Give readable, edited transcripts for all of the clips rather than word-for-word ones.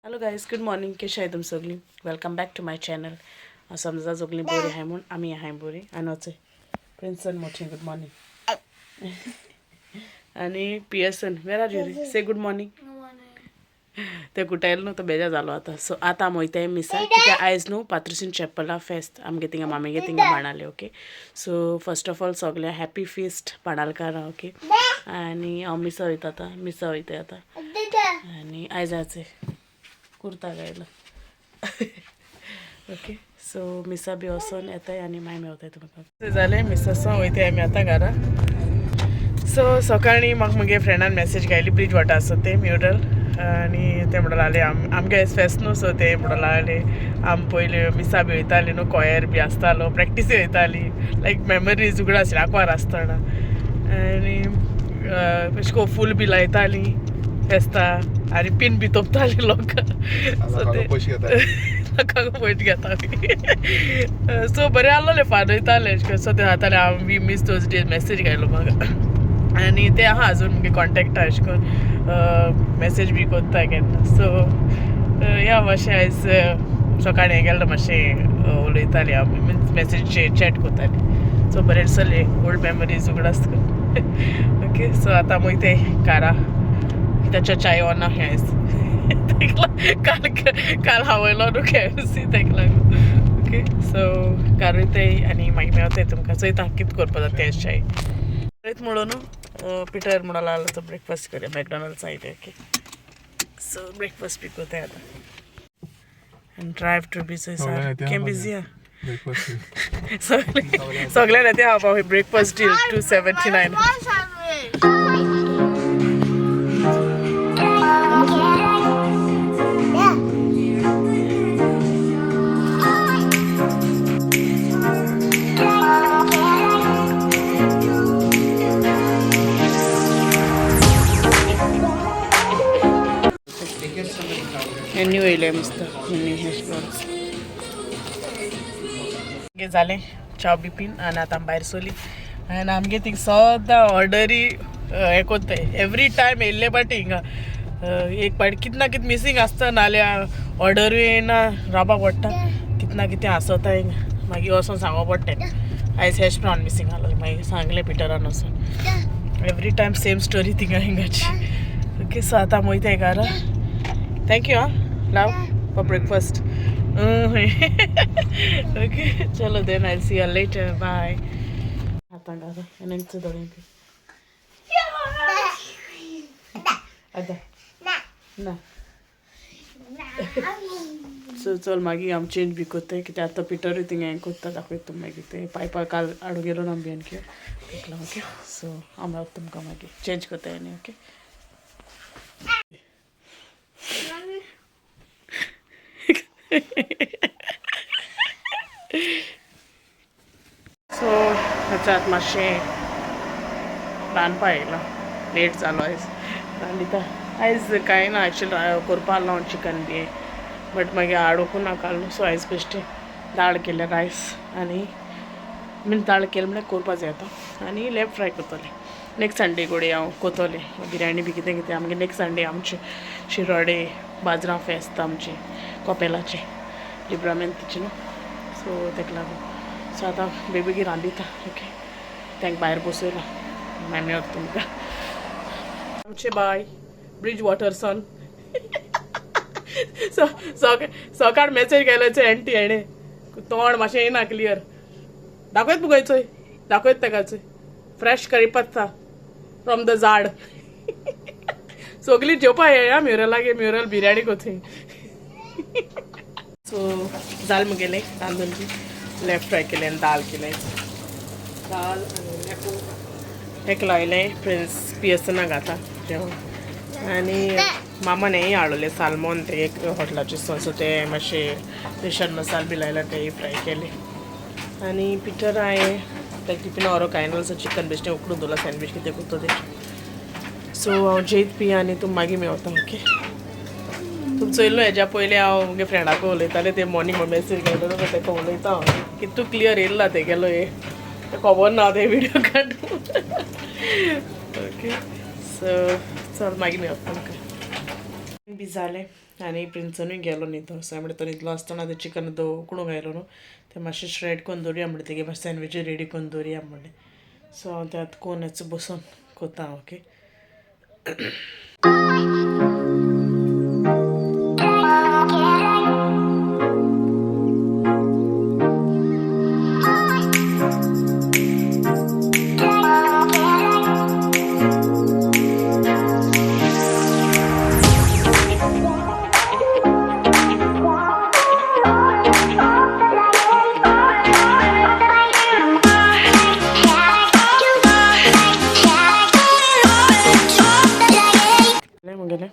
Hello guys, good morning. कशी आहे तुम सगळी? Welcome back to my channel. समजा सगळी बरी आहे म्हणून आमी आहे बरी. आनी वचय प्रिन्सन मोठी गुड मॉर्निंग आनी Pearson, where are you? Say good morning. ते कुटायलो न्हू तो बेजार जालो आतां. सो आतां आमी वयताय मिसा, कित्याक आयज न्हू पात्रुसीन चॅपला फेस्त आमगे थिंगा, मामेगे थिंगा बाणाले. Okay, so first of all सगळ्या हॅपी फिस्ट बाणालकारां. ओके, आनी हांव मिसा वयता आतां, मिसा वयताय आतां. आनी आयज आयचे कुर्ता घायला. ओके, सो मिसा बी वचोन येताय आनी मागीर मेवताय तुमकां. जालें मिसासो, वयताय आमी आतां घरा. सो सकाळीं म्हाका मुगे फ्रेंडान मॅसेज घायली, ब्रिज वॉटर आसा ते म्युरल, आनी ते म्हणून लागले आमगे आयज फेस्त न्हू. सो ते म्हणून लागले आम पयलीं मिसा बी वयताली न्हू, कॉयर बी आसतालो, प्रॅक्टीसूय वयताली, लायक मेमरीज उगडा आशिल्ली आंकवार आसतना. आनी अशें करून फूल बी लायताली फेस्ता आनी पीन बी तोपताली लोकां. सो ते पयशे घेता. लोकांक पयशे घेताली. सो बरें आहलोलें, फान वयताले अशें करून. सो ते जाताले हांव, we miss those days, message घायलो म्हाका. आनी ते आहा अजून मुगे कॉन्टेक्टा, अशें करून मॅसेज बी कोत्ता केन्ना. सो या मातशें आयज सकाळीं हें गेल्लो, मातशें उलयताली हांव, मिन्स मॅसेज चॅट कोत्ताली. सो बरें दिसलें, ओल्ड मेमरीज उगडास करून. ओके, सो आतां वयताय कारा, कित्याक च्याय ऑन आहा आयज. तेका काल काल हांवयलो न्हू केएफसी, तेका लागून. ओके, सो कार वयताय आनी मागीर मेवताय तुमकां. चोयता कितें करपा जाता तें च्याय वयत म्हणून न्हू पिटर म्हणून लागलो तो ब्रेकफास्ट करया मॅकडॉनल्ड्स आयले. ओके, सो ब्रेकफास्ट बी कोताय आतां आनी ड्रायव टू बी सारकें बिजी आहा. ब्रेकफास्ट. सगळे सगळ्यांना ते हांव ब्रेकफास्ट डील 279. मेन्यू येयलें मस्त, मेन्यू हॅश ब्राउन्स. जालें च्या बी पीन आनी आतां आमी भायर सरली. आनी आमगे थिंग सदां ऑर्डरी हें कोत्ताय, एवरी टायम येयल्ले पाटी हिंगा एक पाटी कितें ना कितें मिसींग आसता, नाल्यार ऑर्डरूय येयना, रावपा पडटा, कितें ना कितें आसता हिंगा. मागीर वचोन सांगो पडटा, आयज हॅश ब्रावन मिसींग आहलो. मागीर सांगलें पिटरान वचोन. एवरी टायम सेम स्टोरी थिंगा हिंगाची. ओके, सो आतां आमी वयताय घरा. Thank you हाँ love for breakfast. Okay, चलो then I see you later, bye. आतां घरा आनी दोळे आतां ना. सो चल मागीर आमी चेंज बी कोत्ताय, कित्याक आतां पिटरूय थिंगा हें कोत्ता. दाखयता तुमकां मागीर. ते पायपा काल हाडूंक गेलो ना आमी आणखी तेका. ओके, सो हांव मेळटा तुमकां मागीर, चेंज कोत्ताय आनी. ओके, सो आतां मातशें रांदपा येयलां, लेट जालो आयज रांदिता. आयज कांय ना एक्चुअली करपा आहलो हांव चिकन बी, बट मागीर हाडूंक ना काल. सो आयज बेश्टें दाळ केलें, रायस आनी मीन दाळ केलें म्हळ्यार करपा जाय आतां आनी लेप फ्राय करतलें. नेक्स्ट संडे कोडे हांव कोतोलें बिरयानी बी कितें कितें. आमगे नेक्स्ट संडे आमचें शिरोडे बाजरां फेस्त आमचें कोपेलाचें लिब्रामेंताचें न्हू, सो तेका लागून. सो आतां बेगीन रांदिता. ओके, तांकां भायर बसयलां, मागीर मेळत तुमकां. आमचे बाय ब्रिज वॉटरसन सकाळ मॅसेज केलो एंटी, हेणें तोंड मातशें येना क्लियर. दाखयत मुगो चोय, दाखयत ताका चोय, फ्रेश करी पत्ता फ्रॉम the झाड. सगळीं जेवपा येया म्युरलागे, म्युरल बिरयानी कोथी. सो जालें मुगेलें रांदून बी, लेफ्ट फ्राय केलें आनी दाल केलें. दाल आनी लेपो तेका लायलें, प्रिन्स पियर्सनाक घाता जेवण. आनी मामान हेंय हाडलें सालमोन, ते एक हॉटेलाचे. सो ते मातशें रेशन मसाल बी लायला, तेय फ्राय केले. आनी पिटर हांवें ताका टिफिना व्हरो कांय ना, चिकन बेश्टें उकडून दवरलां, सँडवीच कितें करता तें. सो हांव जेयत पी आनी तुम मागीर मेवता. ओके, तुम चोयलो हेज्या पयलीं हांव मुगे फ्रेंडाक उलयतालें, ते मॉर्निंग मॅसेज घायलो ताका उलयता हांव, कितू क्लियर येयला तेगेलो हे तें खबर ना ते विडियो काडून. ओके, सो चल मागीर मेवता तुमकां. बी जालें. आनी प्रिन्सनूय गेलो न्हिदो. सो हांवें म्हणलें तो न्हिदलो आसतना तें चिकन उकडूंक घायलो न्हू तें मातशें श्रेड करून दवरुया म्हणलें, तेगे मातशें सँडविचूय रेडी करून दवरुया म्हणलें. सो हांव तें आतां कोनच बसून कोता. ओके, म्हगेलें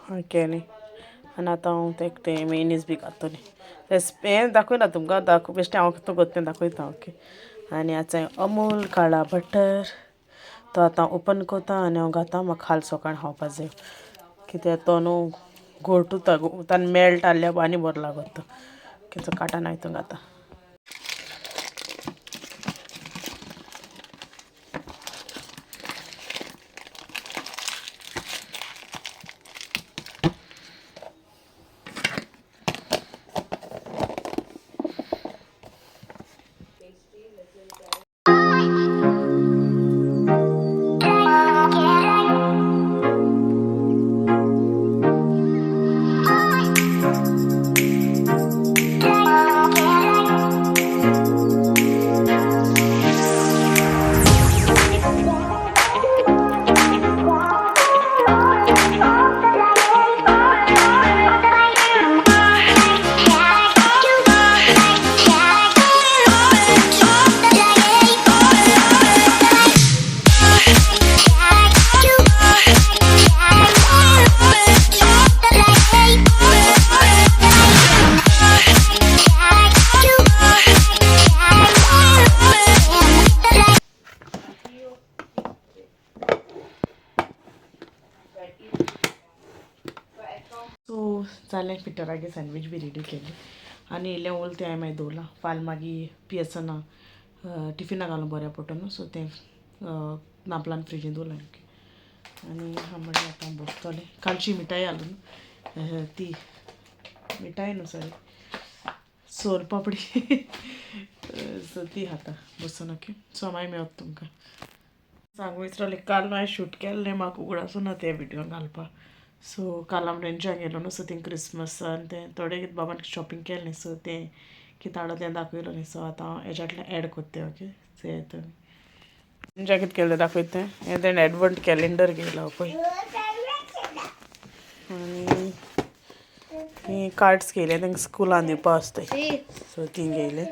हय केलें. आनी आतां हांव तें मेयनीज बी घातलें. हें दाखयना तुमकां, दाखो बेश्टें हांव कितें कोत्ता तें दाखयता. ओके, आनी आतां अमूल काळा बटर तो आतां ओपन कोता आनी हांव घाता. म्हाका खाल सोकाण खावपा जाय, कित्याक तो न्हू घोट उरता, ताका मेल्ट आहल्यार आनी बरो लागत तो. ओके, काटान हांव घाता. सो जालें, पिटरागे सँडवीच बी रेडी केली आनी इल्लें उरलें तें हांवें मागीर दवरलां. फाल्यां मागीर पियेसना टिफिना घालूं बऱ्या पडटो न्हू. सो तें नापलान फ्रिजीन दवरलां. ओके, आनी हांव म्हणलें आतां बसतलें. कालची मिठाई हाडली न्हू ती मिठाई न्हू, सॉरी, सोल पापडी, सो ती खाता बसून. ओके, सो मागीर मेळत तुमकां. सांगू विसरलें, काल न्हू हांवें शूट केल्लें, म्हाका उगडासूं ना तें विडियो घालपाक. सो काल आमी रेंजा गेलो न्हू, सो थिंग क्रिसमसान तें थोडे कितें बाबान शॉपिंग केलें, सो तें कितें हाडलो तें दाखयलो न्ही. सो आतां हांव हेज्यातल्यान एड कोत्ता तें. ओके, चोयात तुमी रेंजा कितें केलें दाखयता तें. हें तेणें एडवंट कॅलेंडर घेयला पळय, आनी ही कार्ड्स घेयले तांकां स्कुलान दिवपा आसताय, सो ती घेयले.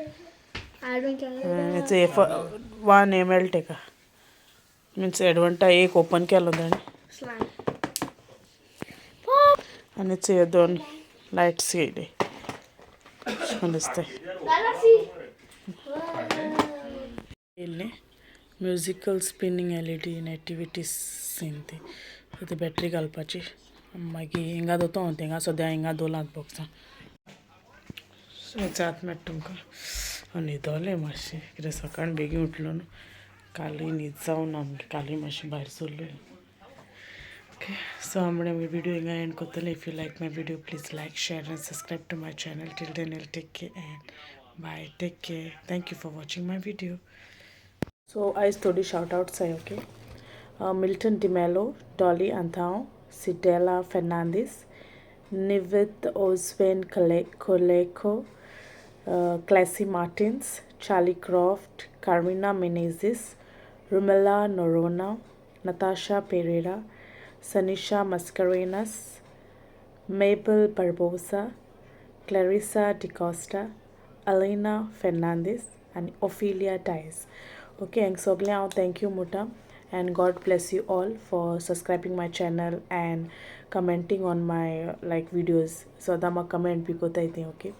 वन हें मेळटा तेका, मिन्स एडवंटा एक ओपन केलो ताणें. आनी चोय दोन लायट्स घेयले, अशें करून दिसताय. येयल्लें musical spinning LED nativity scene ती, सो ती बॅटरी घालपाची. मागीर हिंगा दवरता हांव, थिंगा सद्या हिंगा दवरलां बॉक्सान. सो जात मेळटा तुमकां. हांव न्हिदोलें मातशें, कित्याक सकाळीं बेगीन उठलो न्हू, कालूय न्हीद जावना आमगे, कालूय मातशें भायर सरलो. ओके, सो हांव म्हणलें विडियो हिंगा एंड करतलें. If you like my video, please like, share and subscribe to my channel. Till then I'll take care and bye. Take care. Thank you for watching my video. So आयज थोडी shout outs आहाय. Okay, Milton D'Mello, Dolly Anthao, Sidela Fernandes, Nivit Ojwen Colaco, Classy Martins, Charlie Croft, Carmina Menezes, Rumela Noronha, Natasha Pereira, Sanisha Mascarenhas, Mabel Barbosa, Clarissa D'Costa, Alena Fernandes आनी Ophelia Dias. Okay, हांकां सगळें हांव thank you म्हणटा and God bless you all for subscribing my channel and commenting on my like videos. सदां म्हाका कमेंट बी कोताय ती. Okay,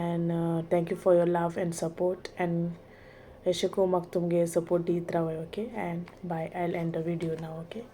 and thank you for your love and support, and अशें करून म्हाका तुमगे सपोर्ट दीत रावाय. Okay, and bye. I end the video now. Okay.